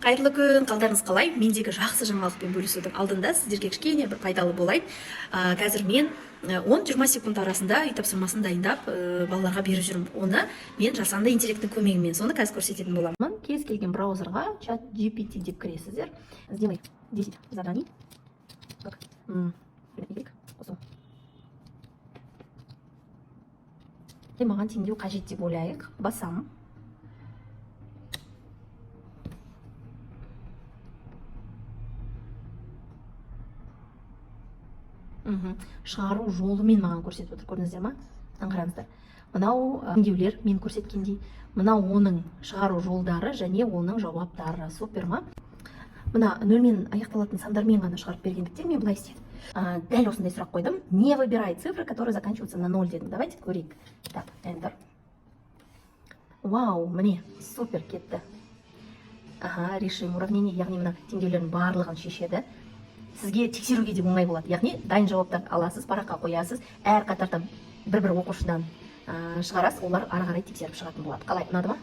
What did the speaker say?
Қайырлы күн! Қалдарыңыз қалай? Мендегі жақсы жаңалықпен бөлісудің алдында сіздерге кішкене бір пайдалы болайын. Қазір мен 10-20 секунд арасында үй тапсырмасын дайындап, балаларға беріп жүрмін. Оны мен жасанды интеллекттің көмегімен, соны қазір көрсететін боламын. Кез келген браузерға «Чат GPT» деп кіресіздер. Сделай 10 заданий как y қосу. Маған теңдеу қажет деп ойлайық. Басамын. Шығару жолымен маған көрсетіп отыр, көрдіңіздер ма? Мынаны қараңыздар: мынау теңдеулер мен көрсеткендей, мынау оның шығару жолдары және оның жауаптары. Супер ма? Мына нөлмен аяқталатын сандармен ғана шығарып бергендіктен, мен былай істедім. Дәл осындай сұрақ қойдым: «Не выбирай цифры, которые заканчиваются на ноль», — дедім. Давайте көрейік. Так, enter. Вау, міне, супер кетті. Аха, решим уравнение, яғни мына теңдеулердің барлығын шешеді. Сізге тексеруге де оңай болады, яғни дайын жауаптарды аласыз, параққа қоясыз, әр қатардан бір бір оқушыдан шығарасыз, олар ары қарай тексеріп шығатын болады. Қалай, ұнады ма?